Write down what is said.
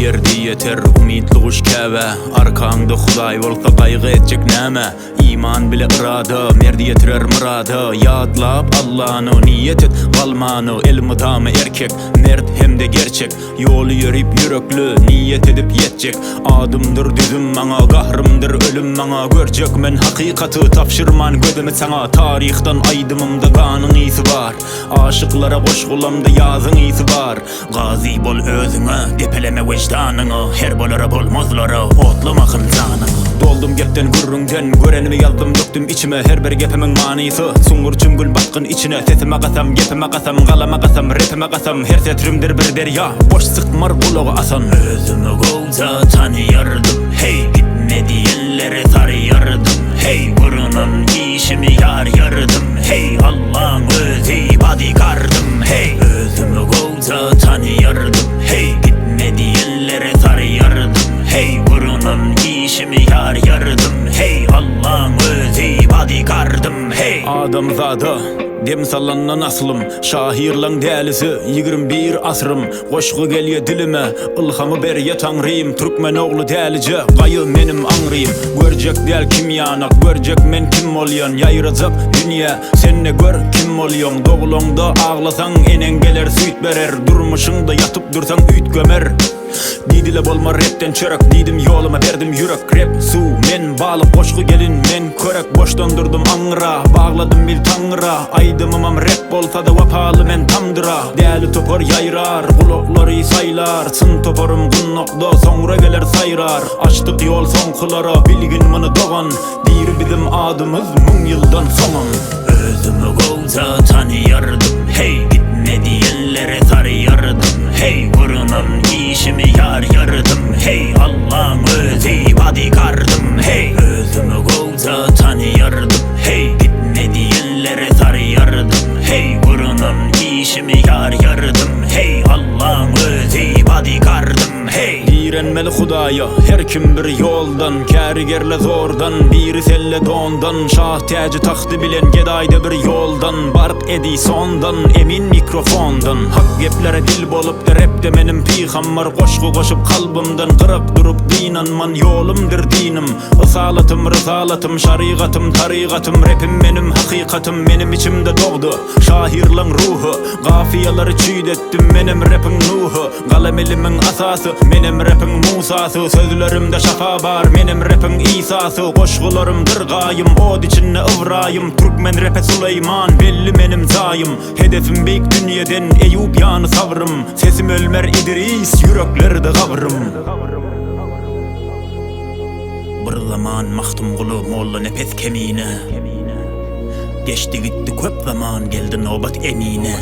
Ýerde ýeter umytly guş Käbä, Arkaňda Hudaý bolsa gaýgy etjek näme? Iman bile yrada, Merd ýetirer myrada, Ýatlap Allany, niýet et galmany, Elmydama erkek, mert hem-de gerçek, Ýoly ýörip ýürekli, niýet edip ýetjek. Adymdyr düzüm maňa, gahrymdyr ölüm maňa, Görjek men hakykaty, tabşyrman gözümi saňa, Taryhdan aýdymymda ganyň ysy bar, Aşyklara goşgulamda ýazyň ysy bar. Gazy bol özüňe, depeleme weždanyňy, Her bolara bolmazlara, otlama hynjanyňy. Doldum gepden gürrüňden, görenimi ýazdym dökdüm içime, Her bir gepimiň manysy, çuňňur çümgün batgyn içine, Sesime kasam, gepime kasam, galama kasam, repime kasam, Her setrimdir bir derýa, boş sykmar gulagy asan. Özümi gowja tanyýardym, heý, gitme diýenlere saryýardym, heý, gurunan işimi ýarýardym, heý, Allaň özi bodigardym, heý. Özümi gowja tanyýardym, heý, gitme diýenlere saryýardym, heý, gurunan işimi ýarýardym, heý, Allaň özi bodigardym, heý. Adamzada dem salandan aslym, Şahyrlaň dälisi, 21 asrym, Goşgy gelýä dilime, ylhamy berýä Taňrym, Türkmen ogly dälije, gaýy menim aňrym. Görjek däl kim ýanak, görjek men kim bolýan, Ýaýrajak dünýä, sen-de gör kim bolýaň. Doglaňda aglasaň, eneň geler süýt berer, Durmuşyňda ýatyp dursaň üýtgemer. Diýdile bolmar repden çörek, Diýdim ýoluma berdim ýürek. Rep, suw, men balyk, goşgy gelin, men körek. Boşdan durdum aňňyra, bagladym bil taňňyra. Aýdymymam rep bolsada wepaly men tamdyra. Däli topar ýaýrar, gulaklary saýlar. Çyn toparym gunnakda, soňra geler saýrar. Açdyk ýol soňkulara, bilgin muny dogan. Diri bizim adymyz müň ýyldan soňam. Özümi gowja tanyýardym, heý, gitme diýenlere saryýardym, heý, gurunan işimi ýarýardym, heý, Allaň özi bodigardym, heý. Özümi gowja tanyýardym, heý, gitme diýenlere saryýardym, heý, gurunan işimi ýarýardym, heý, Allaň özi bodigardym. Heý! Direnmeli Hudaýa her kim bir ýoldan, Kärigerle zordan, biri selle dondan, Şah täji tagty bilen gedaýda bir ýoldan, Bark Edisondan, Emin mikrofondan. Hak geplere dil bolupdy repde menim pygambar, Goşgy goşup kalbymdan gyrak durup gynanman, Ýolumdyr dinim, ysalatym, rysalatym, Şarygatym, tarygatym, repim menim hakykatym, Menim içimde dogdy şahyrlaň ruhy, Gafiýalary çüýdetdim menem repiň Nuhy. Galam ilimiň asasy, menem repiň Musasy, Sözlerimde şafa bar, menem repiň Isasy, Goşgularymdyr gaýym, ot içinde Ybraýym, Türkmen repe Suleýman, belli menim jaýym, Hedefim beýik dünýeden, Eýup ýany sabrym, Sesim ölmer Idris, ýüreklerde gabrym. Bir zaman Magtymguly, Mollanepes Kemine, Geçdi gitdi köp zaman, geldi nobat Emine.